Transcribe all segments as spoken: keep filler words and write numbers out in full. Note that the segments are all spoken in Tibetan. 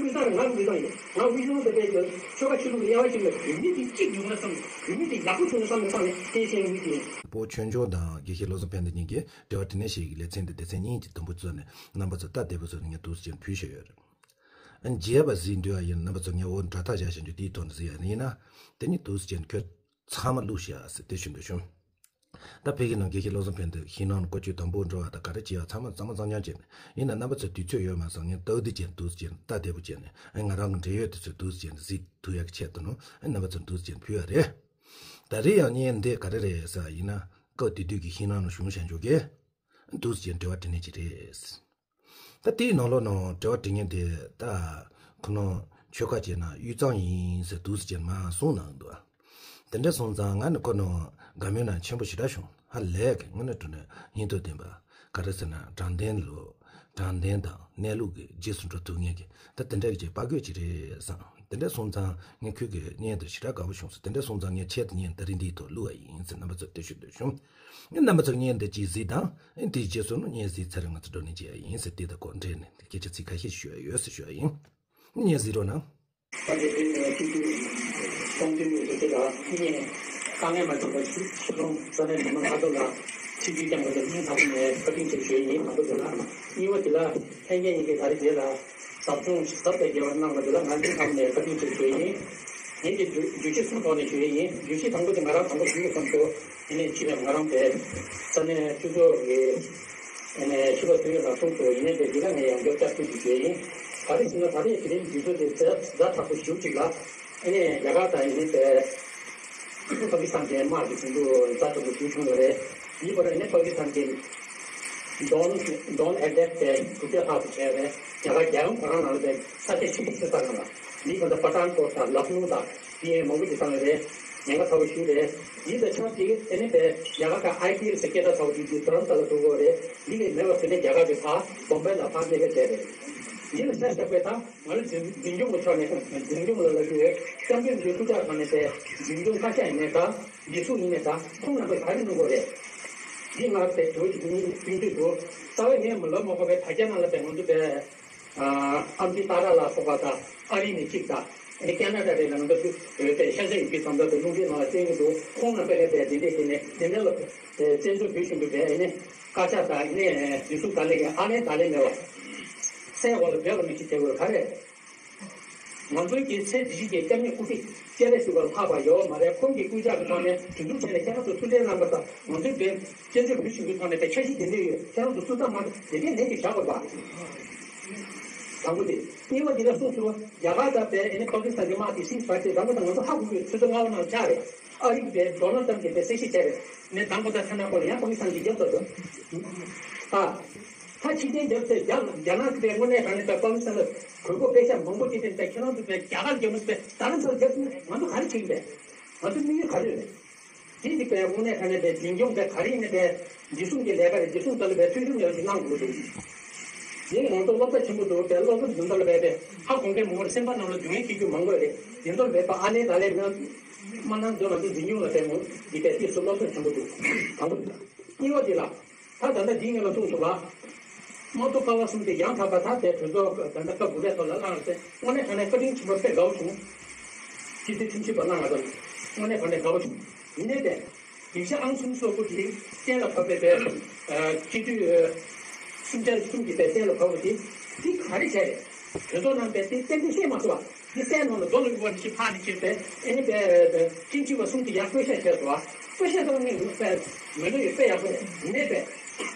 དབུས་གཙང་ལ་ང་དབུས་གཙང་ཡིན། ང་དབུས་གཙང་དེ་བས་ཀྱང་ཆོལ་ཁ་ཆོས་ལུགས་དབྱེ་བ་ཕྱེ་ནས་བོད་མི་དེ་གཅིག་ཡོང་ན་བསམ་ནས། བོད་མི་དེ་ཡག་པོ་བྱུང་ན་བསམ་ནས་བཏང་ནས་བསྟན་བཤད་དངུལ་དེ་ཡིན། སྤོ་ཆོས་འབྱོར་དང་དགེ་བཤེས་བློ་བཟང་ཕན་བདེ་གཉིས་ཀྱིས་དྲི་བ་དྲིས་ལན་བྱེད་ཀྱི་ལེ་ཚན་འདི་སྡེ་ཚན་གཉིས་ཀྱི་དུམ་བུ་བརྩིས་ནས་རྣམ་པ་ཚོ་སྟབས་བདེ་པོ་བཟོས་ནས་ངས་འདུག་སེ་བྱས་ནས་ཕུལ་བཞག་ཡོད་རེད། ཨ། རྒྱས་པ་གཟིགས་འདོད་པ་ཡིན་ན་རྣམ་པ་ཚོ་ངས་འོག་འདྲ་ཐག་བཞག་བཞིན་དུ་དེའི་ཐོག་ནས་གཟིགས་ཡ་ཡིན་ན། དེ་ནི་འདུག་སེ་བྱས་ནས་ཁྱོད་ཚང་མ་བླུགས་བཞག་ཟེར་དེ་ཞུ་འདོད་བྱུང་། ད་ཕ་གི་ནང་དགེ་བཤེས་བློ་བཟང་ཕན་བདེ་ཤིང་ནང་བཀོལ་སྤྱོད་དམ་པོ་འགྲོ་བ་དང་ག་རེ་བྱེད་ཡ་ཚང་མ་གཙང་མ་གཙང་རྐྱང་བྱས་ནས། ཡིན་ན་རྣམ་པ་ཚོ་དུས་ཚོད་ཡོད་མ་སོང་ངས་སྟབས་བདེ་བྱས་འདུག་སེ་བྱས་ནས་སྟབས་བདེ་པོ་བྱས་ནས། ཨ། ང་རང་གི་འབྲེལ་ཡོད་དེ་ཚོས་འདུག་སེ་བྱས་ནས་གཟིགས་ཐུབ་ཡ་གི་ཆེད་དུ་ནོ། ཨ། རྣམ་པ་ཚོར་འདུག་སེ་བྱས་ནས་ཕུལ་བ་རེད། ད་རེས་ཡང་བརྙན་འདི་ག་རེ་རེད་ཟེར་བ་ཡིན་ན། སྐབས་དེ་དུས་ཀྱི་ཤིང་ནང་ལ་བྱུང་བཞག་འཇོག་གི་འདུག་སེ་བྱས་ནས་དྲི་བ་དྲིས་ལན་ཅིག་རེད། ད་དེའི་ནང་ལོགས་ནང་དྲི་བ་དྲི་མཁན་དེ་ད་ཁོ་ནང་ཆོལ་ཁ་བྱས་ན་དབུས་གཙང་ཡིན་ཟེར་འདུག་སེ་བྱས་མར་གསུངས་གནང་འདུག། དེ་འདྲ་སོང་ཙང་ང་ནི་ཁོ་ནང་དགའ་མོས་ན་ཆེན་པོ་ཞེ་དྲག་བྱུང་། ཧ་ལས་ཀྱི་ང་ནི་དྲང་གནས་སྙིང་སྟོབས་ལྡན་པ། ག་རེ་ཟེར་ན་དྲང་བདེན་ལུགས། དྲང་བདེན་དང་གནས་ལུགས་ཀྱི་རྗེས་སུ་འགྲོ་ཐུབ་མཁན་གྱི་ད་དེ་འདྲ་གི་ཅིག་དཔའ་རྒོད་ཅིག་རེད་བསམ། དེ་འདྲ་སོང་ཙང་ངས་ཁོའི་གི་བརྙན་དེ་ཞེ་དྲག་དགའ་པོ་བྱུང་སོང་། དེ་འདྲ་སོང་ཙང་ངས་ཆེད་དུ་བརྙན་དེ་རིང་འདིའི་ཐོག་བླུགས་པ་ཡིན་ཟེར་རྣམ་པ་ཚོར་དེ་ཞུ་འདོད་བྱུང་། ངས་རྣམ་པ་ཚོར་བརྙན་འདི་ཅིག་གཟིགས་དང་། ཨེ། དེའི་རྗེས་སུ་ནི་བརྙན་གཟིགས་ཚར་རེ་ང་ཚོ་བགྲོ་གླེང་བྱེད་ཡ་ཡིན་ཟེར། དེ་དང་ཁོ་འབྲེལ་ནས་སྐད་ཆ་ཚིག་ཁ་ཤས་ཞུ་ཡ་ཡོད་ཟེར་ཞུ་ཡ་ཡིན། བརྙན་གཟིགས་རོགས་གནང་། ད་དེ་དུས་ནས་སྤྱི་འཐུས་ཚོགས་འདུའི་འོས་བསྡུ་དེ་ལ་ངས་དཀའ་ངལ་མ་བྱུང་བར་ཕྱི་ཕྱི་ལོགས་ས་གནས་མི་མང་ཁ་ཐོར་ལ་ཆིབས་བསྒྱུར་བསྐྱངས་པ་དེར་སྙིང་ཐག་པ་ནས་བཀའ་དྲིན་ཆེ་ཞུ་ཡི་ཡིན། དང་པོ་དེ་ལ། གཉིས་པ་དེ་ལ་ལྷན་རྒྱས་གཉིས་ཀྱིས་ད་རེས་དེ་ལ་ཟབ་སྦྱོང་ཟབ་དང་རྒྱས་པ་གནང་བ་དེ་ལ་ང་སྙིང་ཐག་པ་ནས་བཀའ་དྲིན་ཆེ་ཞུ་ཡི་ཡིན། ངེད་ཀྱིས་བརྗོད་བརྗོད་གཞི་གསུམ་ཐོག་ནས་ཞུ་ཡི་ཡིན། བརྗོད་གཞི་དང་པོ་དེ་ང་རང་དང་པོ་ཞུ་དགོས་བསམ་འདུག། དེ་ནས་ཕྱི་ནས་ང་རང་པའི་ས་གནས་འཐུས་ཚོགས་ཀྱི་ཨ་ནི་ཕྱི་པ་ཐུ་ཡོད་ལ་གསུངས་སོང་། ཡིན་ནའི་དེ་འདི་ག་ནས་ཡང་མགྱོགས་བསྐྱར་ཞུ་ཞུ་ཞུ་ཡིན། ག་རེ་ཟེར་ན་ད་རེས་དེ་རིང་དུས་ཚོད་དེ་ཛ་ཛ་དྲག་པོ་ཞེ་པོ་ཅིག་ལ། ཨ་ནི་རྒྱ་གར་དང་ཡིན་ནའི་པའི་པ་ཀི་སི་ཐན་གྱི་དམག་གི་དོན་དུ་ཛ་དྲག་པོ་ཞེ་པོ་བྱུང་ཡོད་རེད། དེའི་བར་ཨ་ནི་པ་ཀི་སི་ཐན་གྱི་ཌོན་ཌོན་ཨེ་ཊེག་དེ་དྲུག་བརྒྱ་ལྷག་ཙམ་བྱས་རེད། རྒྱ་གར་རྒྱལ་ཡོངས་ཁོ་རང་ནང་ལ་དེ་ས་ཆ་ཆེ་ཤོས་ཆེ་ས་གང་ལ། འདིའི་ཁོངས་སུ་པ་ཐན་ཀོཊ་དང་ལག་ནོ་དང་དེ་མང་པོ་ཅིག་བཏང་ཡོད་རེད། ཉེན་ཁ་ཚ་བོ་ཞིག་རེད། འདི་དང་ཆབས་ཅིག་དེ་ནི་པའི་རྒྱ་གར་ག་ཨའི་པི་ཨེལ་ཟེར་སྐད་གྲགས་ཚ་བོ་དེ་དེ་དྷ་རམ་ས་ལ་འགྲོ་དགོས་རེད། འདི་ལས་མེད་པ་དེ་ནི་རྒྱ་གར་གྱི་ཕར་བོམ་བེ་ལ་ཕར་གནས་སྐབས་བྱས་རེད། འདི་ལ་ཆ་བཞག་པའི་ད་ང་ལ་འཛིན་འཛིན་སྐྱོང་གི་ཕྱོགས་ནས་འཛིན་སྐྱོང་ལ་ལབ་རྒྱུ་ཡོད། སྐྱབས་མགོན་གྱི་སྐུ་ཕྱག་ཐོག་ནས་པའི་འཛིན་སྐྱོང་བཀའ་ཤག་ཡིན་ནའི་ད་སྒྲིག་འཛུགས་ཡིན་ནའི་ད་ཁོང་རྣམ་པས་ག་རེ་གནང་དགོས་རེད། འདི་ང་པའི་དྲི་བ་ཅིག་ཀུན་ཀུན་འདུག་འདུག། རྩ་བའི་ངས་མི་ལབ་མ་དགོས་པའི་དྲ་རྒྱ་ནང་ལ་པའི་ང་ཚོ་པའི། ཨ་ཨམ་ཆི་ཏཱ་ར་ལ་སོགས་པ་དང་ཨ་རི་ནས་གཅིག་དང་། ཨ་ནི་ཁེ་ན་ཌ་རེད་ལ་ང་ཚོ་བོད་པའི་ཤར་ཤར་ཡུལ་གྱི་བསམ་ཚུལ་དུ་རླུང་འཕྲིན་ནང་ལ་བསྟན་གྱི་འདུག། ཁོང་རྣམ་པས་ལ་པའི་དེ་འདྲས་བྱས་ནས་དེ་འདྲ་ལ་བཙན་བྱོལ་བོད་གཞུང་གི་པའི་ཨ་ནི་བཀའ་ཤག་དང་ཨ་ནི་སྒྲིག་འཛུགས་དག་ལས་ཀྱི་ཨ་ལས་ད་ལས་མེད་པ། སའི་འོག་ལ་སྦས་པ་མི་ཤེས་བྱེད་དགོས་ག་རེད། ང་ཚོའི་གི་ཚེ་འདི་ཕྱི་གི་སྐྱབས་གནས་སྐུ་ཚེ་སྐྱེལ་རེ་ཞུ་བར་ལྷག་པ་ཡོད་མ་རེད། ཁོང་གི་སྐུ་ཕྱག་གི་ཐོག་ནས་དུས་འཛུགས་བྱས་ནས་ཁྱེད་རང་ཚོ་ཐུགས་འཕྲད་གནང་པ་དང་ང་ཚོའི་བོད་བཙན་བྱོལ་བོད་གཞུང་གི་ཐོག་ནས་པའི་འཆར་གཞི་དེ་འདྲ་ཡོད། ཁྱེད་རང་ཚོ་སུ་ཙམ་མང་དེ་འདྲའི་ལས་ཀྱི་བཞག་དགོས་པ། དང་པོ་དེ། གཉིས་པ་འདི་ལ་གསུངས་སོང་། རྒྱ་གར་དང་པའི་ཨ་ནི་པ་ཀི་སི་ཐན་གྱི་དམག་དེ་སིས་ཕ་ཡར་བྱས། དང་པོ་དང་ང་ཚོ་ཧ་གོ་གི་ཡོད། ཆུ་ཚོད་ལྔ་པ་ནང་ཆགས་རེད། ཨ་རི་གི་པའི་ཌོ་ནལ་ཊམ་གྱིས་པའི་གསལ་བཤད་བྱས་རེད། ནས་དང་པོ་དང་ཐ་ན་ཁོ་ལ་ཡང་པ་ཀི་སི་ཐན་གྱིས་རྒྱབ་ཚར་འདུག། ཨ། ད་ཕྱི་རྒྱལ་རྒྱབ་ཚེ་རྒྱ་རྒྱ་ནག་གི་པའི་དངོས་གནས་དྲང་གནས་པའི་པ་ཀི་སི་ཐན་ལ་གོ་སྐབས་དཔེ་ཆ་མང་པོ་སྤྲད་དེ། ད་ཁྱེད་རང་ཚོ་པའི་རྒྱ་གར་རྒྱབ་མ་པའི་རྡ་རམ་ས་ལ་རྒྱབ་ཚུལ་ང་ཚོ་ག་རེ་བྱེད་ཀྱི་པས། ང་ཚོ་དམིགས་ཡུལ་ག་རེ་རེད། དེ་གཅིག་པའི་དངོས་གནས་དྲང་གནས་པའི་འཛིན་སྐྱོང་པའི་ག་རེ་ཡིན་ན་པའི་འདི་གསུམ་གྱི་ལས་ཀ་རེད། འདི་གསུམ་ལྟ་ལ་པའི་ཐུགས་ཤུགས་ཡོད་ཅིག་གནང་དགོས་འདུག། དེ་ང་ཚོ་སློབ་གྲྭ་ཆེན་པོ་འདུག་པའི་སློབ་གྲྭ་འདི་ལྟ་ལ་པའི་པའི་ཧ་གོ་མཁན་མང་པོ་རེད། སེམས་པ་ནང་ལ་སྡུག་བསྔལ་སྐྱེ་རྒྱུ་མང་པོ་རེད། འདི་ལྟ་ལ་པའི་པ་ཨ་ལས་ད་ལས་མ་མ་གནང་འདོད་ང་ཚོ་འཛིན་སྐྱོང་ལ་པའི་ངོ་འདི་པའི་དེ་ཚོ་སློབ་གྲྭ་ཆེན་པོ་འདུག། དང་པོ་འདི་ལ། གཉིས་པ་འདི་ལ། ད་ད་ལྟ་འདི་ངས་ལ་གསུངས་སོང་བ། དམག་གཏོར་ཀ་བ་གསུམ་དེ་ཡང་དག་པ་ད་ལྟའི་གྲོས་ཚོགས་ད་ལྟ་སྐབས་དགུ་པའི་ཐོག་ལ་བླངས་ཏེ་དངོས་གནས་དྲང་གནས་བཀའ་དྲིན་ཆེན་པོ་དཔེ་དགའ་བོ་བྱུང་། སྤྱི་འཐུས་ཁྲིམས་ཞིབ་པ་གནང་བ་དང་དངོས་གནས་དྲང་གནས་དགའ་བོ་བྱུང་། ཡིན་ནའི་དེ་དེ་བཞིན་ཨང་སུན་སོགས་པོ་དེ་གཏན་ལ་ཕབ་པའི་པའི་སྤྱི་འཐུས་སུམ་ཆ་གསུམ་གྱི་པའི་གཏན་ལ་ཕབ་པ་དེ་དེ་ག་རེ་བྱས་རེད། གྲོས་ཚོགས་ནང་པའི་དེ་ཏན་ཏན་བཤད་མ་ཐུབ་པ། འདི་སའི་ནང་ལ་རྡོ་ལ་གཡུག་པ་ནི་ཅི་ཕག་ནི་ཅི་པས། ཨེ་ནི་པས་ཅིན་ཅི་བ་གསུམ་གྱི་ཡར་བསྐོ་བཞག་བྱས་སོ། བསྐོ་བཞག་ཐོག་ནས་ངུ་པས་མི་འདུག་ཡོད་པས་ཡག་པོ་རེད། ཡིན་ནའི་པས་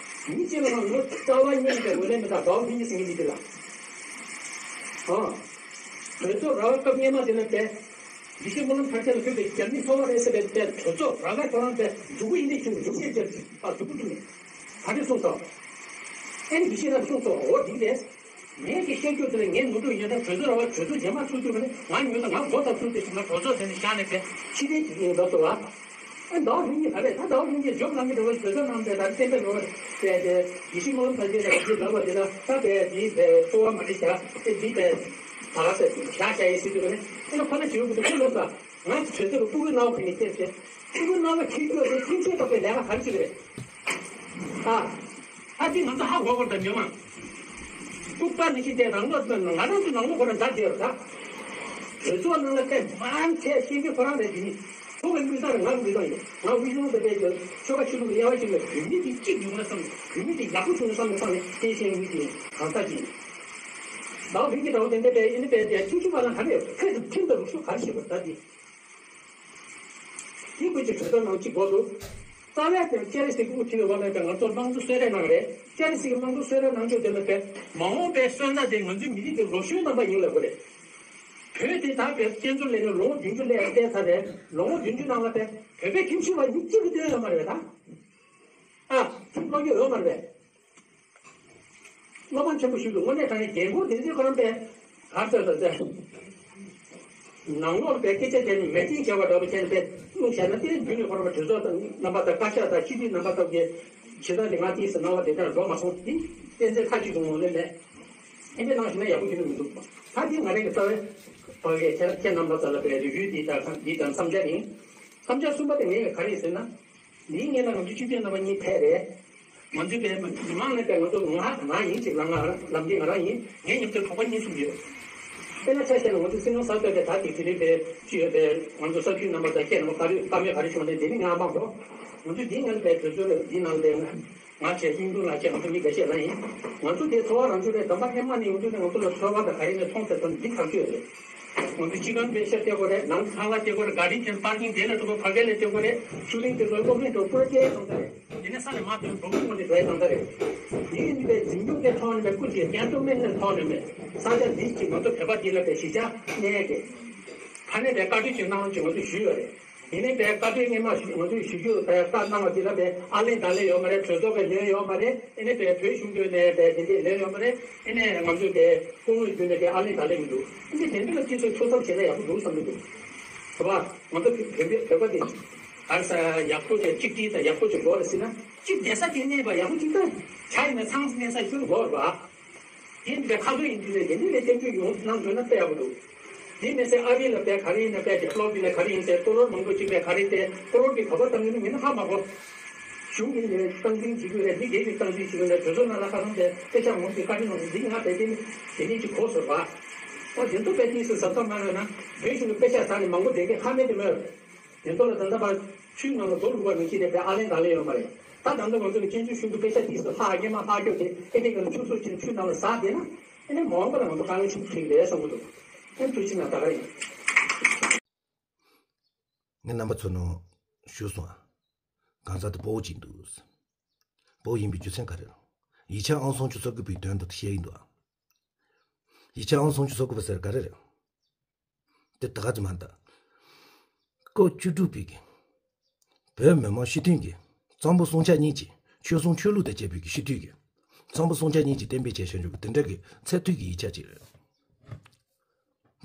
མི་གཅིག་ལ་ང་ངོ་རྩ་བ་ཉིད་ནས་ངོས་ལེན་མི་དང་དགའ་བ་མི་གཉིས་སུ་ངེས་འདི་དེ་ལ། ཨ། གྲོས་ཚོགས་ར་བ་སྐབས་སྔོན་མ་དེ་ལ་པས་འདི་ཕྱི་སྨོན་ལམ་མཐར་ཕྱིན་ལ་ཕུལ་བའི་རྒྱ་མི་ཚོ་བ་རེད་ཟེར་བའི་པས་གྲོས་ཚོགས་ར་བ་ཁོ་རང་པས་འཛུགས་པ་ཡིན་ནའི་ཆུང་འཛུགས་བྱས་རྒྱབ་ཅིག་ཨ་འཛུགས་པ་འདུག་ནས་ག་འདྲས་གསུངས་སོང་། ཨེ་ནི་འདི་ཕྱི་ལ་གསུངས་སོང་འོ་འདི་རེད། ངས་ཀྱི་བཤད་རྒྱུ་དེ་ལ་ངས་ནོར་འཁྲུལ་ཡོད་ན་གྲོས་ཚོགས་ར་བ་གྲོས་ཚོགས་རྗེས་མ་ཚུགས་རྒྱུ་མ་ནི་ང་ཉོས་ན་ང་མགོ་ཐག་ཚུགས་ཏེ་ཞིག་ན་གྲོས་ཚོགས་དེ་ནི་བཞག་ནས་པས་ཕྱི་རེད་ཀྱི་ཡིན་ལབ་སོང་བ། ཨ་ཟླ་བ་ལྷུན་གྱིས་ད་རེད་ད་ཟླ་བ་ལྷུན་གྱིས་ཇོབ་གནང་གི་འགྲོ་བ་གྲོས་ཚོགས་གནང་པས་ད་རེད་བསྟན་པའི་ལོ་བ་བྱས་ཏེ་ཡེ་ཤེས་སྨོན་ལམ་ཐམས་ཅད་ལ་ཡིད་ལབ་པ་དེ་ལ་ད་པས་འདིའི་པས་འཚོ་བ་མ་འདྲི་བྱ་ཨེ་འདིའི་པས་ད་ག་ཟེར་བཞག་བྱ་ཡིན་ཟེར་དུས་ནི་ཨེ་ན་ཁོ་ན་བྱེད་དགོས་འདུག་ཁོ་ལབ་ས་ང་ཚོ་གྲོས་ཚོགས་ལ་ཕྲུ་གུ་ནང་བུད་ནས་བལྟས་ཏེ་ཕྲུ་གུ་ནང་ལ་ཁྱེད་ཚོས་དེ་ཁྱིམ་མཚེས་ཐོག་པའི་ལས་ཀ་ག་རེ་བྱེད་ཀྱི་རེད། ཨ། ཨ་ཙི་ང་ཚོ་ཧ་གོ་དགོས་དང་ཉོན་མ། ཤུག་པ་ནི་ཤི་དེ་རང་ལོ་ང་རང་ཚོ་ནང་ལོ་ཁོ་རང་འདྲ་དེ་ར་ད། དེ་ཚོ་ནང་ལ་ཀའི་མང་ཆེ་ཤེས་ཀྱི་ཁོ་རང་རེད་དེ་ནི། ཁོ་གི་མི་ཚང་ང་གི་མི་ཚང་ཡོད། ང་དབུས་གཞུང་དེ་བས་ཀྱི་ཆོལ་ཁ་ཆོས་ལུགས་དབྱེ་བ་ཕྱེ་ནས་བོད་མི་དེ་གཅིག་ཡོང་ན་བསམ། བོད་མི་དེ་ཡག་པོ་བྱུང་ན་བསམ་ནས་བསམ་ནས་བསྟན་ཤེས་མི་དེ་གང་ཟག་ཅིག་ཡིན། ད་བོད་ཀྱི་འདྲ་བོ་དེ་འདྲ་བས་ཨེ་ནི་བས་དེ་ཆུང་ཆུང་བ་ལ་ག་རེ་ཡོད། ཁོས་ཐིམ་དང་རུ་ཤུ་ག་རེ་ཤེས་པར་ད་དེ། དེ་ཁོས་ཀྱི་གྲོས་ཐག་ནང་གཅིག་འགོ་འདུག་རྩ་བའི་དེར་ཅེ་རི་སི་གི་དབུ་ཁྲིད་པའི་འོག་ནས་ང་ཚོར་དམངས་གཙོ་གསོལ་རས་གནང་རེད། ཅེ་རི་སི་གི་དམངས་གཙོ་གསོལ་རས་གནང་ཕྱོགས་དེ་ལ་བས་མ་འོངས་པའི་སོན་རྩ་དེ་ང་ཚོའི་མི་རིགས་ཀྱི་ལོ་གཞོན་རྣམ་པ་ཡིན་ལབ་དགོས་རེད། བོད་དེ་ད་བས་སྐྱེ་འཚོལ་ལས་ནས་ལོ་ངོ་བདུན་ཅུ་ལས་བལྟས་ཚར་རེད། ལོ་ངོ་བདུན་ཅུ་ནང་ལ་བས་བོད་པའི་ཁྱིམ་གཞིས་པ་ཉིད་གཅིག་གི་སྟོན་ཡོད་མ་རེད་ད། ཨ། ཁྱིམ་སློབ་སྐྱོར་ཡོད་མ་རེད་པས། སློབ་དཔོན་ཆེན་པོ་ཞིག་ཏུ་དངོས་གནས་དྲང་གནས་རྒན་འཁོགས་དེ་ཚོས་ཁོ་རང་པས་གར་ཚོད་ད་ཚེ། ནང་ལོགས་པའི་སྐད་ཆ་དེ་ནི་མེ་ཏིང་བྱས་པ་འདྲ་པོ་བྱས་ནས་པས་སྣུམ་བཞག་ན་དེ་རྒྱུན་ནས་ཁོ་རང་པ་གྲོས་ཚོགས་དང་རྣམ་པ་དང་བཀའ་ཤག་དང་སྤྱི་འཐུས་རྣམ་པ་ཚོ་གིས་ཇི་ལྟར་ནི་ང་དེའི་སུ་སྣང་བ་དེ་ལྟར་འགྲོ་མ་སོང་དེ་གཏན་ཚད་ཁ་ཅིག་ཏུ་ངོ་ལེན་མེད། ཨེ་འདྲ་གནང་ཞིག་ན་ཡག་པོ་ཞིག་ནི་མི་འདུག་ད་དེ་ང་རང་གི་རྩ་བའི་བག་ཡས་ཁྱེད་ཁྱེད་རྣམ་པ་ཚོ་ལ་པའི་རེ་སྐུལ་འདི་དང་འདི་དང་བསམ་འཆར་ཡིན། བསམ་འཆར་གསུམ་པ་དེ་ངས་ག་རེ་ཟེར་ན། འདིའི་སྔོན་ལ་ང་ཚོ་སྤྱི་འཐུས་རྣམ་པ་གཉིས་ཕེབས་རེད། ང་ཚོའི་པའི་མི་མང་ནས་པའི་ང་ཚོ་ང་ང་ཡིན་ཅིག་ལ་ང་ལམ་འདི་ང་རང་ཡིན། ངའི་མཉམ་དུ་གྲོགས་པོ་གཉིས་གསུམ་ཡོད། དཔེར་ན་ཆ་བཞག་ན་ང་ཚོ་སྲིད་སྐྱོང་གསར་གཏོད་པའི་ད་དེ་དེ་རིང་པའི་ཅི་ཡོད་པའི་ང་ཚོ་ས་འཐུས་རྣམ་པ་དང་ཁྱེད་རྣམ་པ་ག་རེ་བཀའ་མོལ་ག་རེ་བྱུང་ནས་དེ་ནི་ང་མང་པོ། ང་ཚོ་འདིའི་སྔོན་ལ་པའི་གྲོས་ཚོགས་འདི་ནང་ལ་པའི་ང་བྱས་ཧིན་དུ་ལ་བྱས་ང་ཚོ་མི་འགའ་ཤས་ལ་ཡིན། ང་ཚོ་དེ་ཚོ་བ་རང་ཚོ་རེད་དམ་པ་ཧེ་མ་ནས་ཡོང་དུས་ནས་ང་ཚོ་ལ་ཚོར་བ་དང་ག་རེ་ནས་མཐོང་ཚད་དང་འདི་ཐག་ཆོད་རེད། ང་ཚོ་སྤྱི་ཁང་པའི་ཤར་སྟེར་དགོས་རེད། ནང་ཁང་གླ་སྟེར་དགོས་རེད། ག་རེ་བྱས་པར་ཀིང་དེ་ལ་འགྲོ་དགོས། ཕ་གི་ལ་སྟེར་དགོས་རེད། ཆུ་གླིང་དེ་ཚོ་སློབ་གཉེར་དང་པུ་ར་ཅན་བཏང་ཚར་རེད། དེ་ནས་ས་ནས་མར་ཐོན་འགྲོ་ཀུན་ངོ་ནས་འགྲོ་ཡས་བཏང་ཚར་རེད། དེ་ཡིན་དུས་པའི་འཛིན་སྐྱོང་དེ་ཐོག་ནས་པའི་སྐུ་མཁྱེན་ཀན་ཏོ་མེན་ནས་ཐོག་ནས་པའི་ས་ཆ་འདི་གཅིག་ང་ཚོ་བོད་པ་འདི་ལ་པའི་གཞིས་ཆགས་གནས་ཀྱི་ཕ་ནས་པའི་བཀའ་འཁྲོལ་ཅིག་གནང་རོགས་ཅིག་ང་ཚོས་ཞུས་ཡོད་རེད། དེ་ནས་པའི་བཀའ་འཁྲོལ་སྔོན་མ་ཞིག་ང་ཚོས་ཞུ་རྒྱུ་པའི་བཀའ་གནང་བ་འདི་ལ་པའི་ཨ་ལན་ད་ལན་ཡོད་མ་རེད། གྲོས་ཚོགས་པའི་ལན་ཡོད་མ་རེད། ཨེ་ནས་པའི་བོད་གཞུང་གི་ནས་པའི་དེ་འདྲའི་ལན་ཡོད་མ་རེད། ཨེ་ནས་ང་ཚོས་པའི་སྐུ་ངོས་བརྒྱུད་ནས་པའི་ཨ་ལན་ད་ལན་མི་འདུག་ཨེ་ནས་དེ་འདྲ་ལ་ཁྱེད་ཚོས་ཐུགས་བསམ་བྱས་ན་ཡག་པོ་འདུག་བསམ་གྱི་འདུག་རེད་པ། ང་ཚོ་བོད་པའི་བོད་པ་དེ་ག་རེ་ཟ་ཡག་པོ་དེ་གཅིག་སྒྲིལ་དང་ཡག་པོ་ཅིག་དགོས་རེད་ཟེར་ན་གཅིག་བསྡད་ས་དེ་གནས་པ་ཡག་པོ་གཅིག་དང་ཇ་ཡིན་ན་ཚང་གནས་ས་ཤོར་དགོས་རེད་པ། དེ་འདྲའི་ཁ་ཐུག་ཡིན་དུས་ནས་དེ་འདྲའི་ལས་སྟོན་རྒྱུ་ཡོང་གནང་དགོས་ན་དཔེ་ཡག་པོ་འདུག་དེ་མི་ཚད་ཨ་རི་ལ་དཔེ་ག་རེ་ཡིན་ན་དཔེ་དེ་ཀློག་གི་ལས་ག་རེ་ཡིན་ཟེར་ཀོ་རོར་མང་པོ་ཅིག་དཔེ་ག་རེ་དེ་ཀོ་རོར་གྱི་ག་པར་བཏང་གི་འདུག་མིན་ན་ཧ་མ་གོ། གཞུང་གི་ནས་སྟངས་འཛིན་བྱེད་ཀྱི་རེད། འདི་སྒེར་གྱི་སྟངས་འཛིན་བྱེད་ཀྱི་རེད། གྲོས་ཚོགས་ནང་ལ་ཁ་སང་དེ་དཔེ་ཆ་ངོ་ཤེས་བཀའ་འདྲི་གནང་ཟིན་འདི་ང་དཔེ་དེ་དེ་ནས་ཅིག་གོ་སོང་བ། ཨོ་དེ་ཚོ་དཔེ་དེ་སུ་ཟབ་ཐོབ་མ་ཡོད་ན་བོད་གཞུང་གི་དཔེ་ཆ་ད་ནི་མང་པོ་དེ་གའི་ཁ་མེད་དེ་མོད། དེ་ཚོ་ལ་ད་ལྟ་བར་ཆུའི་ནང་ལ་རྡོ་བླུགས་པ་ནང་བཞིན་རེད་པས་ཨ་ལན་ད་ལན་ཡོད་མ་རེད། ད་ད་ལྟ་ང་ཚོ་ནི་སྤྱི་འཐུས་ཤུགས་ཀྱི་དཔེ་ཆ་དེ་སུ་ལྷག་སྔོན་མ་ལྷག་སྐྱོ་དེ་ཨེ་དེ་ག་ལ་ཆུ་སོ་ཅིག་ཆུ་ནང་ལ་ཟག་བསྡད་ན་ཨེ་ནས་མ་འོངས་པ་ལ་ང་ཚོ་དཀའ་ངལ་ཆེན་པོ་འཕྲད་ཀྱི་རེད་བསམ་གྱི་འདུག་ཨེ་ཐུགས་རྗེ་གནང་ད་ག་རེད། ངས་རྣམ་པ་ཚོ་ནང་ཞུས་སོང་ཨ། གང་ཟག་དེ་སྤོ་བོ་ཅིག་འདུག་སྤོ་བོ་ཡིན་པའི་རྒྱུ་མཚན་ག་རེ་རེད། ཡིག་ཆ་ཨང་སུམ་ཅུ་སོ་དགུ་པའི་དོན་དུ་བཤད་ཡིན་འདུག་ཨ། ཡིག་ཆ་ཨང་སུམ་ཅུ་སོ་དགུ་པ་ཟེར་ག་རེ་རེད། དེ་ད་ག་ཙམ་མ་འདུག་སྐབས་བཅུ་དྲུག་པའི་གི་བོད་མི་མང་སྤྱི་འཐུས་ཀྱི་གཙང་པོ་སྲུང་བྱ་གཉིས་ཀྱི་ཆོལ་གསུམ་ཆོས་ལུགས་དང་བཅས་པའི་གི་སྤྱི་འཐུས་ཀྱི་གཙང་པོ་སྲུང་བྱ་གཉིས་ཀྱི་གཏན་འབེབས་བྱས་བཞག་རྒྱུ་གི་དེ་འདྲ་གི་ཚད་མཐོའི་གི་ཡིག་ཆ་ཅིག་རེད།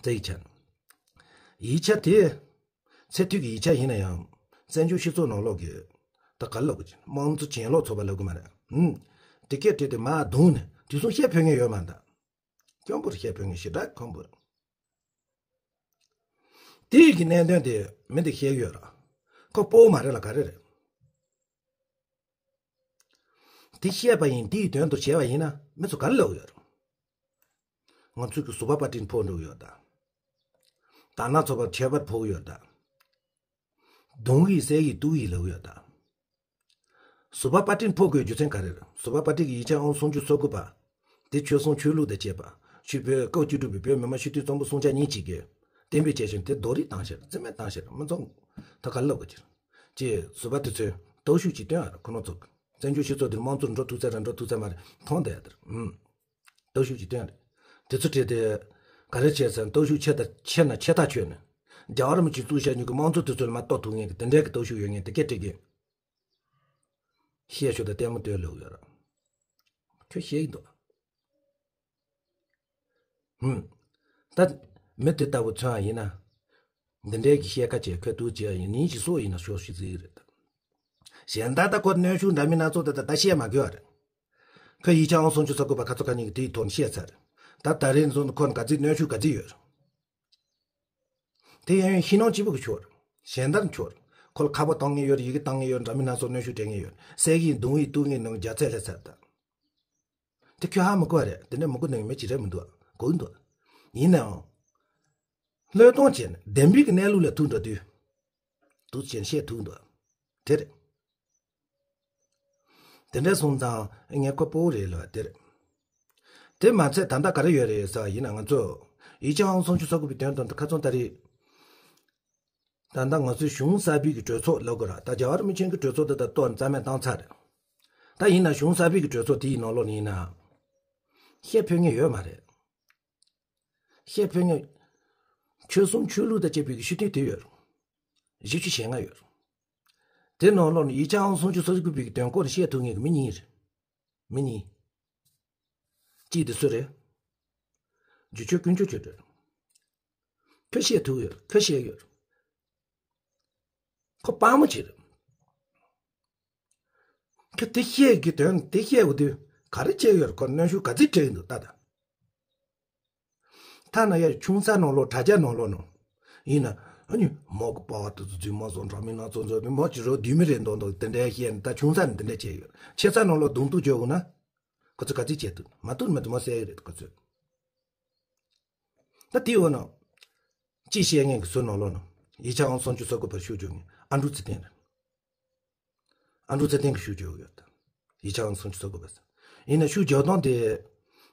དེ་ཡིག་ཆ། ཡིག་ཆ་དེ། ཚད་མཐོའི་གི་ཡིག་ཆ་ཡིན་ན་ཡང་། བཙན་བྱོལ་སྤྱི་ཚོགས་ནང་ལོགས་ཀྱི། ད་ག་ལབ་དགོས་ཀྱི་དམངས་གཙོ་གྱེན་ལོག་ཚོགས་པ་ལབ་དགོས་མ་རེད། ཧུམ། དེ་སྐད་བྲིས་ཏེ་མར་བརྡུངས་ནས་དུས་གསུམ་བཤད་ཕོད་མཁན་ཡོད་མ་རེད་ད། སྐྱོན་པོར་བཤད་ཕོད་མཁན་ཞེ་དྲག་ཁོམ་པོ་རེད། དེའི་གི་གནད་དོན་དེ་མི་འདི་བཤད་ཡོད་ར། ཁོ་སྤོ་བོ་མ་རེད་ལ་ག་རེ་རེད། དེ་བཤད་པ་ཡིན་དེའི་དོན་དུ་བྱས་པ་ཡིན་ན་མི་ཚོ་ག་རེ་ལབ་ཡོད་ར། ང་ཚོས་ཀྱི་ཟུར་པ་པར་སྐྲུན་ཕོག་འགྲོ་གི་ཡོད་ད། དར་ནག་ཚོགས་པར་ཁྱད་པར་ཕོག་གི་ཡོད་ད། གདོང་གིས་བསད་ཀྱིས་གཏུག་གིས་ལབ་ཡོད་ད། ཟུར་པ་པར་སྐྲུན་ཕོག་དགོས་རྒྱུ་མཚན་ག་རེ་རེད། ཟུར་པ་པར་སྐྲུན་གྱི་ཡིག་ཆ་ཨང་སུམ་ཅུ་སོ་དགུ་པ། དེ་ཆོལ་གསུམ་ཆོས་ལུགས་དང་བཅས་པ། ཆོས་བོད་སྐབས་བཅུ་དྲུག་པའི་བོད་མི་མང་སྤྱི་འཐུས་གཙང་པོ་སྲུང་བྱ་གཉིས་གཅིག་གིས་གཏན་འབེབས་བྱས་ཤིང་དེ་རྡོ་རིལ་བཏང་ཤེར་རྩིས་མེད་བཏང་ཤེར་མི་ཚོགས་ད་ག་ལབ་དགོས་ཀྱི་རེད། ཅེས་ཟུར་པ་དེ་ཚོས་སྟོབས་ཤུགས་ཀྱིས་སྟོན་ཡ་རེད་ཁོ་རང་ཚོ། བཙན་བྱོལ་སྤྱི་ཚོགས་འདིར་དམངས་གཙོ་འགྲོ་ཐུབ་ཚད་ར་འགྲོ་ཐུབ་ཚད་མ་རེད་མཐོང་བསྡད་ཡ་དེར། ཨུམ། སྟོབས་ཤུགས་ཀྱིས་སྟོན་རེད། དེ་ཚོ་བྲིས་ཏེ། ག་རེ་བྱས་ཟེར་ན་སྟོབས་ཤུགས་ཆེ་ད་ཆེ་ན་ཆེ་ཐག་ཆོད་ནས། རྒྱལ་བ་རིན་པོ་ཆེས་བཙུགས་བཞག་མྱོང་གི་དམངས་གཙོ་དེ་ཚོ་ལ་མར་གཏོར་ཐུབ་མཁན་གྱི་དེ་འདྲའི་གི་སྟོབས་ཤུགས་ཡོད་མཁན་དེ་སྐད་བྲིས་གི། བཤད་ཤོག་དང་ལྟད་མོ་ལྟོས་ལོག་ཡོད་ར། ཁྱོད་བཤད་ཀྱི་འདུག་ཧུམ། ད། མི་དེ་ལྟ་བུ་མཚོན་པ་ཡིན་ན། འདི་འདྲའི་གི་བཤད་ཁ་བྱས་ཁོས་དུག་བྱས་ཡིན་ཉིན་གྱི་སྲོག་ཡིན་ན་ཤོག་ཤི་ཟིག་རེད་ད། གཞན་དག་ད་ཁོ་གནོན་ཤུགས་འདྲ་མིན་སྣ་ཚོགས་དེ་ད་ད་བཤད་མ་དགོས་པ་རེད། ཁོས་ཡིག་ཆ་ཨང་སུམ་ཅུ་སོ་དགུ་པ་ཁ་ཚོ་ཁ་ཉིན་གི་དེའི་ཐོག་ནས་བཤད་ཚར་རེད། ད་ད་རེས་ཚོ་ཁོ་ག་ཚིག་གནོན་ཤུགས་ག་ཚིག་ཡོད་རེད། དེ་ཡང་ཡང་ཤི་ནོ་གཅིག་པུ་གི་ཆོག་རེད། གཞན་དག་ཆོག་རེད། ཁོ་ལ་ཁ་པར་གཏོང་མཁན་ཡོད་རེད། ཡི་གེ་བཏང་མཁན་ཡོད་རེད། འདྲ་མིན་སྣ་ཚོགས་གནོན་ཤུགས་སྤྲད་མཁན་ཡོད་རེད། བསད་ཀྱིན་རྡུང་ཡིན་གཏུག་མཁན་ནང་རྒྱ་ཚད་སླེབས་ཚར་ད། དེ་ཁྱོད་ཧ་མི་གོ་བ་རེད། དེ་འདྲ་མི་གོ་ནི་མི་ཅི་རེད་མི་འདུག་གོ་འདུག་ཡིན་ནའང་། བློས་གཏོང་བྱས་ནས་བདེན་པའི་གི་གནས་ལུགས་ལ་ཐུག་འགྲོ་དུས། འདུག་ཅེས་བཤད་ཐུབ་འདུག་དེ་རེད། དེ་འདྲ་སོང་ཙང་ངས་ཁོ་སྤོ་བོ་རེད་ལབ་དེ་རེད། དེ་མ་ཚད་ད་ལྟ་ག་རེ་ཡོད་རེད་ཟེར་བ་ཡིན་ན། ང་ཚོ་ཡིག་ཆ་ཨང་སུན་ཆུ་སོ་ཀུ་པའི་དོན་དུ་ཁ་ཚོན་ད་རེད། ད་ལྟ་ང་ཚོའི་གཞུང་གསར་པའི་གི་གྲོས་ཚོགས་ལབ་དགོས་ར། ད་རྒྱལ་བ་རིན་པོ་ཆེ་གི་གྲོས་ཚོགས་དེ་ད་གཏོར་རྩ་མེད་བཏང་ཚར་རེད། ད་ཡིན་ན་གཞུང་གསར་པའི་གི་གྲོས་ཚོགས་དེའི་ནང་ལོགས་ནས་ཡིན་ན། བཤད་ཕོད་མཁན་ཡོད་མ་རེད། བཤད་ཕོད་མཁན། ཆོལ་གསུམ་ཆོས་ལུགས་དང་བཅས་པའི་གི་སྤྱི་འཐུས་དེ་ཡོད་རེད། བཞི་བཅུ་ཞེ་ལྔ་ཡོད་རེད། དེ་ནང་ལོགས་ནས་ཡིག་ཆ་ཨང་སུན་ཆུ་སོ་ཀུ་པའི་གི་དོན་སྐོར་བཤད་ཐུབ་མཁན་གི་མི་གཉིས་རེད། མི་གཉིས། གཅིག་དེ་སུ་རེད། བསྒྱུར་བཅོས་ཀུན་སྤྱོད་ཆེ་གྲས། ཁོས་བཤད་ཐུབ་ཡོད། ཁོས་བཤད་ཡོད། ཁོ་དཔའ་མོ་ཆེ་རེད། ཁོས་དེ་བཤད་ཀྱི་དོན་དེ་བཤད་འོ་དུས་ག་རེ་བྱས་ཡོད་རེད། ཁོ་གནོན་ཤུགས་ག་ཚོད་སྤྲད་ཀྱི་འདུག་ལྟ་ད། ཐ་ན་ཡ་ཆུང་ས་ནང་ལོགས་དྲ་རྒྱ་ནང་ལོགས་ནང་ཡིན་ན། ཨ་ནི་མོ་གི་པ་བ་དེ་ཚོ་རྫུན་མ་བཟོ་འདྲ་མི་སྣ་ཚོ་ཚོ་མོ་ཅི་རོ་བདུད་མི་རེད་མདོག་མདོག་དེ་འདྲའི་བཤད་ནས། ད་ཆུང་ས་ནས་དེ་འདྲ་བྱས་ཡོད། ཆེ་ས་ནང་ལོགས་གདོང་གཏུག་བྱོས་དགོས་ན། ཁོ་ཚོ་ག་ཚོད་བྱས་འདུག་མ་གཏུག་མ་གཏུག་མ་ཟེར་གི་རེད་ཁོ་ཚོས། ད་དེའི་འོག་ན། ཅི་བཤད་མཁན་གྱི་ཚོ་ནང་ལོགས་ན། ཡིག་ཆ་ཨང་སུན་ཆུ་སོ་ཀུ་པ་ཤུགས་རྒྱག་མཁན་ཨ་འབྲུག་ཚེ་བརྟན་རེད། ཨ་འབྲུག་ཚེ་བརྟན་གྱིས་ཤུགས་རྒྱག་གི་ཡོད་ད། ཡིག་ཆ་ཨང་སུན་ཆུ་སོ་ཀུ་པ་ཟེར། ཡིན་ན་ཤུགས་རྒྱག་སྟངས་དེ།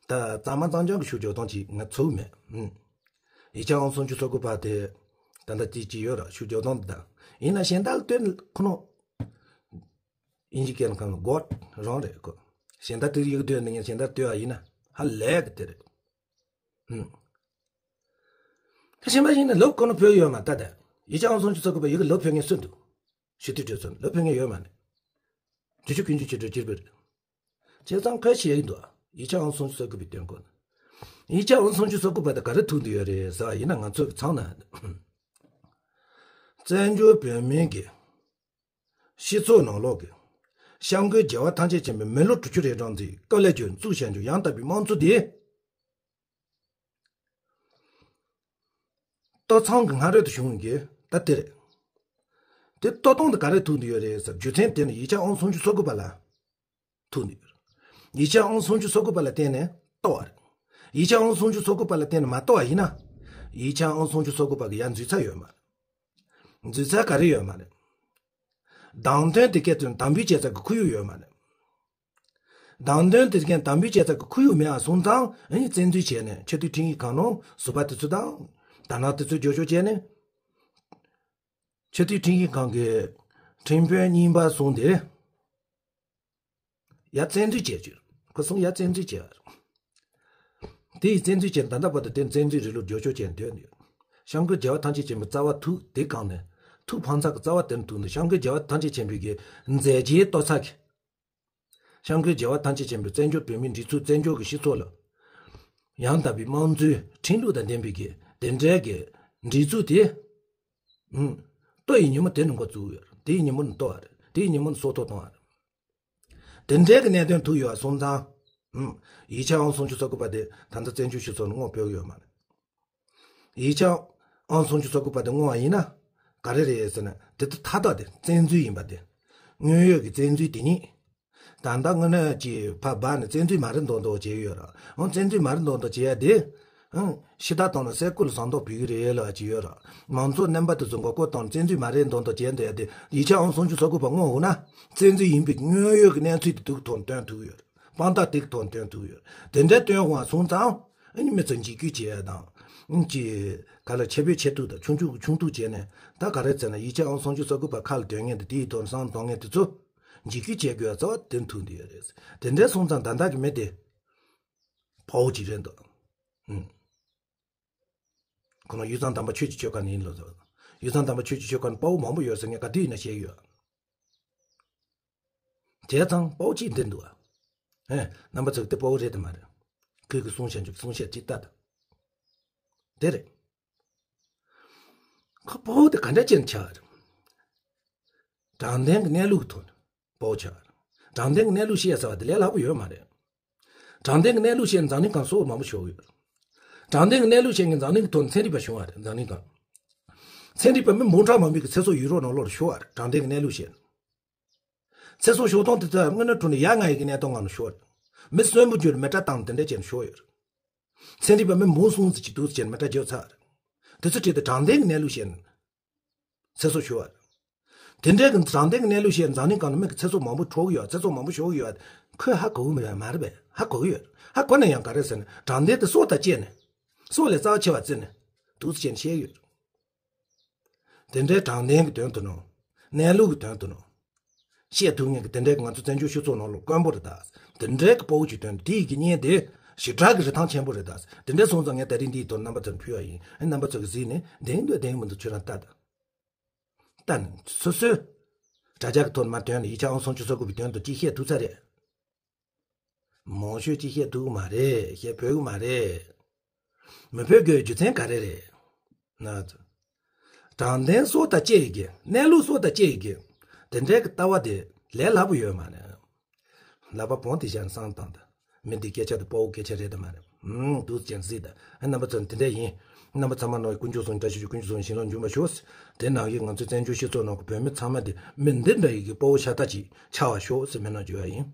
ད་གཙང་མ་གཙང་རྐྱང་གི་ཤུགས་རྒྱག་སྟངས་ཅིག་ང་ཚོར་མེད། ཨུམ། ཡིག་ཆ་ཨང་སུན་ཆུ་སོ་ཀུ་པ་དེ། ད་ལྟ་དེ་ཅི་ཡོད་ར་ཤུགས་རྒྱག་སྟངས་དེ་ད། ཡིན་ན་གཞན་དག་ལ་ལྟོས་ཁོ་ནོ། ཨིན་ཇི་སྐད་ནང་གང་གོ་རང་རེད་ཁོ། གཞན་དག་དེ་ཡིག་ལྟོས་ནས་ངས་གཞན་དག་ལྟོས་པ་ཡིན་ན་ཧ་ལས་གི་དེ་རེད། ཨུམ། ད་ཤེས་པ་ཡིན་ན་ལོབས་ཁོ་ན་ཕོད་ཡོད་མ་ད་ད། ཡིག་ཆ་ཨང་སུན་ཆུ་སོ་ཀུ་པ་ཡི་གེ་ལོབས་ཕོད་མཁན་སུ་འདུག་ཞུ་དུས་གྲོས་ཚོགས་ལོབས་ཕོད་མཁན་ཡོད་མ་ནི། བསྒྱུར་བཅོས་ཀུན་སྤྱོད་ཆེ་གྲས་བསྒྱུར་བ་རེད། བྱས་ཙང་ཁོས་བཤད་ཀྱི་འདུག་ཡིག་ཆ་ཨང་སུན་ཆུ་སོ་ཀུ་པའི་དོན་སྐོར། ཡིག་ཆ་ཨང་སུན་ཆུ་སོ་ཀུ་པ་དེ་ག་རེ་ཐུག་འདུག་ཡོད་རེད་ཟེར་བ་ཡིན་ན། ང་ཚོའི་ཚང་ན། བཙན་བྱོལ་བོད་མིའི་གི་སྤྱི་ཚོགས་ནང་ལོགས་ཀྱི་སྐྱབས་མགོན་རྒྱལ་བ་ཐམས་ཅད་མཁྱེན་པའི་མི་ལོ་དྲུག་ཅུ་རེ་གྲངས་ཙམ་གྱིས་སྐབས་ལ་བརྗོད་བཙུགས་བྱ་རྒྱུ་ཡང་དག་པའི་དམངས་གཙོ་དེ། གཏོར་ཚང་གི་སྔ་རོལ་དུ་བྱུང་གི་ད་དེ་རེད། དེ་གཏོར་སྟངས་དེ་ག་རེ་ཐུག་འདུག་ཡོད་རེད་ཟེར་རྒྱུ་མཚན་དེ་ནི་ཡིག་ཆ་ཨང་སུན་ཆུ་སོ་ཀུ་པ་ལ་ཐུག་འདུག་ཡོད་རེད། ཡིག་ཆ་ཨང་སུན་ཆུ་སོ་ཀུ་པ་ལ་བརྟེན་ནས་གཏོར་བ་རེད། ཡིག་ཆ་ཨང་སུན་ཆུ་སོ་ཀུ་པ་ལ་བརྟེན་ནས་མ་གཏོར་བ་ཡིན་ན། ཡིག་ཆ་ཨང་སུན་ཆུ་སོ་ཀུ་པ་གི་ཡ་འཛུལ་ཚ་ཡོད་མ་རེད། འཛུལ་ཚ་ག་རེ་ཡོད་མ་རེད། བདམས་ཐོན་དེ་གའི་དོན་དམ་འབུལ་བྱེད་ས་གི་ཁོར་ཡུག་ཡོད་མ་རེད། བདམས་ཐོན་དེ་གའི་དམ་འབུལ་བྱེད་ས་གི་ཁོར་ཡུག་མེད་པ་སོང་ཙང་ཨ་ནི་བཙན་འཛུལ་བྱས་ནས་ཆེས་མཐོའི་ཁྲིམས་ཡིག་ཁང་ནང་ཟུར་པ་དེ་ཚོ་དང་། དར་ནག་དེ་ཚོ་བསྐྱར་ཞིབ་བྱས་ནས། ཆེས་མཐོའི་ཁྲིམས་ཡིག་ཁང་གི་ཁྲིམས་དཔོན་རྙིང་པ་སོང་དེ། ཡ་བཙན་འཛུལ་བྱས་བྱུང་། ཁོ་སོང་ཡ་བཙན་འཛུལ་བྱས། དེ་ཡི་བཙན་འཛུལ་བྱས་ད་ལྟ་བར་དུ་དེ་བཙན་འཛུལ་རིང་ལུགས་བསྐྱར་ཞིབ་བྱས་འདོད་འདུག་སྐྱབས་མགོན་རྒྱལ་བ་ཐམས་ཅད་མཁྱེན་པའི་རྩ་བ་ཐུག་དེ་གང་ནས་ཐུག་ཕངས་ཚ་གི་རྩ་བ་དེར་ཐུག་འདུག་སྐྱབས་མགོན་རྒྱལ་བ་ཐམས་ཅད་མཁྱེན་པའི་གི་མཛད་རྗེས་གཏོར་ཚ་གི། སྐྱབས་མགོན་རྒྱལ་བ་ཐམས་ཅད་མཁྱེན་པའི་བཙན་བྱོལ་བོད་མིའི་སྒྲིག་འཛུགས་བཙན་བྱོལ་གྱི་སྤྱི་ཚོགས་ལ། ཡང་དག་པའི་དམངས་གཙོའི་ཁྲིམས་ལུགས་དང་ལྡན་པའི་གི་དེ་འདྲའི་གི་སྒྲིག་འཛུགས་དེ། ཨུམ། གཏོར་ཡི་ཉིན་མོ་དེ་ནས་འགོ་བཙུགས་ཡོད་རེད། དེ་ཡི་ཉིན་མོ་ནས་གཏོར་བ་རེད། དེ་ཡི་ཉིན་མོ་ནས་སྲོག་ཐོག་གཏོང་བ་རེད། དེ་འདྲའི་གི་གནད་དོན་ཐུག་ཡོད་པ་སོང་ཙང་། ཨུམ། ཡིག་ཆ་ཨང་སུན་ཆུ་སོ་ཀུ་པ་དེ་ད་ལྟ་བཙན་བྱོལ་སྤྱི་ཚོགས་ནས་བསྔོག་ཕོད་ཀྱི་ཡོད་མ་རེད། ཡིག་ཆ་ཨང་སུན་ཆུ་སོ་ཀུ་པ་དེ་བསྔོག་པ་ཡིན་ན་ག་རེ་རེད་ཟེར་ན། དེ་ད་མཐའ་དག་དེ་བཙན་འཛུལ་ཡིན་པ་དེ། དངོས་ཡོད་ཀྱི་བཙན་འཛུལ་དེ་ཉིད། ད་ལྟ་དངོས་གནས་ཀྱི་ཕར་སྦ་ནས་བཙན་འཛུལ་མ་རེད་མདོག་མདོག་བྱས་ཡོད་ར། ཨང་བཙན་འཛུལ་མ་རེད་མདོག་མདོག་བྱས་ཡ་དེ། ཨང་། ཕྱི་ཟླ་དང་ནི་སེ་ཀོ་ལ་ཟངས་མདོག་བུ་གི་རེད་ལབ་ཀྱི་ཡོད་ར། མང་ཚོགས་རྣམ་པ་དེ་ཚོ་མགོ་སྐོར་དང་བཙན་འཛུལ་མ་རེད་མདོག་མདོག་བྱས་འདུག་ཡ་དེ་ཡིག་ཆ་ཨང་སུན་ཆུ་སོ་ཀུ་པ་བསྔོག་འོང་ན། བཙན་འཛུལ་ཡིན་པའི་དངོས་ཡོད་ཀྱི་གནས་ཚུལ་དེ་དུག་ཐོག་ནས་སྟོན་ཐུབ་ཡོད་ར། དཔང་རྟགས་དེ་གི་ཐོག་ནས་སྟོན་ཐུབ་ཡོད་ར། དེ་འདྲ་སྟོན་འོང་སོང་ཙང་། ཨ་ནི་མི་ཚོ་འཇིགས་སྐུལ་བྱེད་ཡ་དང་། ཨ་ནི་ཅི། ག་ལ་ཆེ་བས་ཆེ་ཐུག་དང་ཆུང་ཆུང་གི་ཆུང་ཐུག་བྱས་ནས་ད་ག་རེ་ཟེར་ན་ཡིག་ཆ་ཨང་སུན་ཆུ་སོ་ཀུ་པ་ཁ་ལ་འདོན་མཁན་དེ་དེའི་ཐོག་ནས་བསམ་བློ་གཏོང་མཁན་དེ་ཚོ། འཇིགས་སྐུལ་བྱེད་དགོས་ཡ་རྩ་བ་དེ་ཐུག་འདི་ཡོད་རེད། དེ་འདྲ་སོང་ཙང་ད་ལྟ་གི་མི་དེ། དཔའ་བོ་ཅིག་རེད་འདུག་ཨུམ། ཁོ་ན་ཡུལ་ཙང་དམ་པ་ཆོས་ཀྱི་ཆོས་ཁ་ནས་ཡིན་ལོ་ཟེར། ཡུལ་ཙང་དམ་པ་ཆོས་ཀྱི་ཆོས་ཁ་ནས་དཔའ་བོ་མང་པོ་ཡོད་ཟེར་ངས་ག་དུས་ཡིན་ན་བཤད་ཡོད། བྱས་ཙང་དཔའ་བོ་གཅིག་འདི་འདུག་ཨ། ཨེ། རྣམ་པ་ཚོ་དེ་དཔའ་བོ་རེད་དམ་མ་རེད། ཁོས་གི་གསུང་བཤད་འཇུག་གསུང་བཤད་ཅིག་ལྟ་དང་། དེ་རེད། ཁོ་དཔའ་བོ་དེ་ག་འདྲ་ཅན་ཆགས་རེད། དྲང་བདེན་གྱི་གནས་ལུགས་ཐོག་ནས་དཔའ་བོ་ཆགས་རེད། དྲང་བདེན་གྱི་གནས་ལུགས་བཤད་ཟེར་བ་དེ་ལས་སླ་པོ་ཡོད་མ་རེད། དྲང་བདེན་གྱི་གནས་ལུགས་བཤད་ནས་འཛམ་གླིང་སྒང་སྲོག་མང་པོ་ཤོར་ཡོད་རེད། དྲང་བདེན་གྱི་གནས་ལུགས་བཤད་ནས་འཛམ་གླིང་གི་ཐོག་ནས་ཚན་རིག་པ་བྱུང་བ་རེད་འཛམ་གླིང་སྒང་། ཚན་རིག་པ་མི་འབུམ་ཕྲག་མང་པོའི་གི་ཚེ་སྲོག་ཡུལ་རོགས་ནང་ལོགས་ལ་ཤོར་བ་རེད་དྲང་བདེན་གྱི་གནས་ལུགས་བཤད་ནས། ཚེ་སྲོག་ཤོར་སྟངས་དེ་ཚོ་དངོས་གནས་དྲང་གནས་ཡ་ང་ཡི་གི་གནས་སྟངས་ངང་ནས་ཤོར། མི་གསོན་པོ་གྱུར་མི་གྲལ་བཏང་དེ་འདྲ་བྱས་ནས་ཤོར་ཡོད་རེད། ཚན་རིག་པ་མི་འབུམ་གསུམ་ཙམ་གྱིས་འདུག་སེ་བྱས་ནས་མི་གྲལ་བརྗེ་ཚར་རེད། དེ་ཚོ་ཁྲིད་དེ་དྲང་བདེན་གྱི་གནས་ལུགས་བཤད་ནས་ཚེ་སྲོག་ཤོར་བ་རེད། དེ་འདྲའི་གི་དྲང་བདེན་གྱི་གནས་ལུགས་བཤད་ནས་འཛམ་གླིང་སྒང་ལ་མི་གི་ཚེ་སྲོག་མང་པོ་འཕྲོག་གི་ཡོད། ཚེ་སྲོག་མང་པོ་ཤོར་གི་ཡོད། ཁོས་ཧ་གོ་གི་མི་རེད། མ་རེད་པས། ཧ་གོ་གི་ཡོད། ཧ་གོ་ན་ཡང་ག་རེ་ཟེར་ན་དྲང་བདེན་དེ་སྲོག་དང་བཅས་ནས། སྲོག་ལས་རྩ་བ་ཆེ་བ་བརྩིས་ནས་འདུག་སེ་བྱས་ནས་བཤད་ཡོད། དེ་འདྲའི་དྲང་བདེན་གྱི་དོན་དུ་ནོ། གནས་ལུགས་ཀྱི་དོན་དུ་ནོ། བཤད་ཐུབ་མཁན་གྱི་དེ་འདྲའི་གི་ང་ཚོ་བཙན་བྱོལ་སྤྱི་ཚོགས་ནང་ལ་དཀོན་པོ་རེད་ད། དེ་འདྲའི་གི་དཔའ་བོ་ཅིག་དོན་དུ་དེ་ཡི་གི་གཉེན་དེ་ཞེ་དྲག་གི་རིན་ཐང་ཆེན་པོ་རེད་ད། དེ་འདྲའི་སོང་ཙང་ངས་ད་རིང་འདིའི་ཐོག་རྣམ་པ་ཚོར་ཕུལ་བ་ཡིན། ཨ་རྣམ་པ་ཚོ་གི་གཟིགས་ནས་བདེན་འདུག་བདེན་མི་འདུག་ཁྱོད་རང་ལྟ་ད། ལྟ་ནས་སོ་སོའི་དྲ་རྒྱ་གི་ཐོག་མར་དོན་ལ་ཡིག་ཆ་ཨང་སུམ་ཅུ་སོ་དགུ་པའི་དོན་དུ་ཅིག་བཤད་ཐུབ་ས་རེད། མང་ཤོས་ཅིག་བཤད་ཐུབ་ཀྱི་མ་རེད། བཤད་ཕོད་ཀྱི་མ་རེད། མི་ཕོད་དགོས་རྒྱུ་མཚན་ག་རེ་རེད། ན་ཚོ། དྲང་བདེན་སྲོག་དང་བཅས་ཀྱི་གནས་ལུགས་སྲོག་དང་བཅས་ཀྱི་དེ་འདྲའི་གི་ལྟ་བ་དེ་ལས་སླ་པོ་ཡོད་མ་རེད། ལག་པ་བོང་དེ་བཞག་ནས་བསམ་བཏང་དང་། མི་འདི་སྐད་ཆ་དེ་དཔའ་བོ་སྐད་ཆ་རེད་དམ་མ་རེད། ཨུམ་འདུག་ཅན་གཟིགས་དང་། ཨ་རྣམ་པ་ཚོ་འདི་འདྲ་ཡིན། རྣམ་པ་ཚང་མ་ནང་དཀོན་མཆོག་གསུམ་བཀྲ་ཤིས་ཤོག་དཀོན་མཆོག་གསུམ་བྱིན་རླབས་འབྱུང་བར་ཤོག་དེ་ནང་བཞིན་ང་ཚོ་བཙན་བྱོལ་སྤྱི་ཚོགས་ནང་གི་བོད་མི་ཚང་མ་དེ་མི་འདི་འདྲ་ཡི་གི་དཔའ་བོ་ཤ་སྟག་ཅིག་ཆགས་པར་ཤོག་ཟེར་སྨོན་ལམ་ཞུ་བ་ཡིན།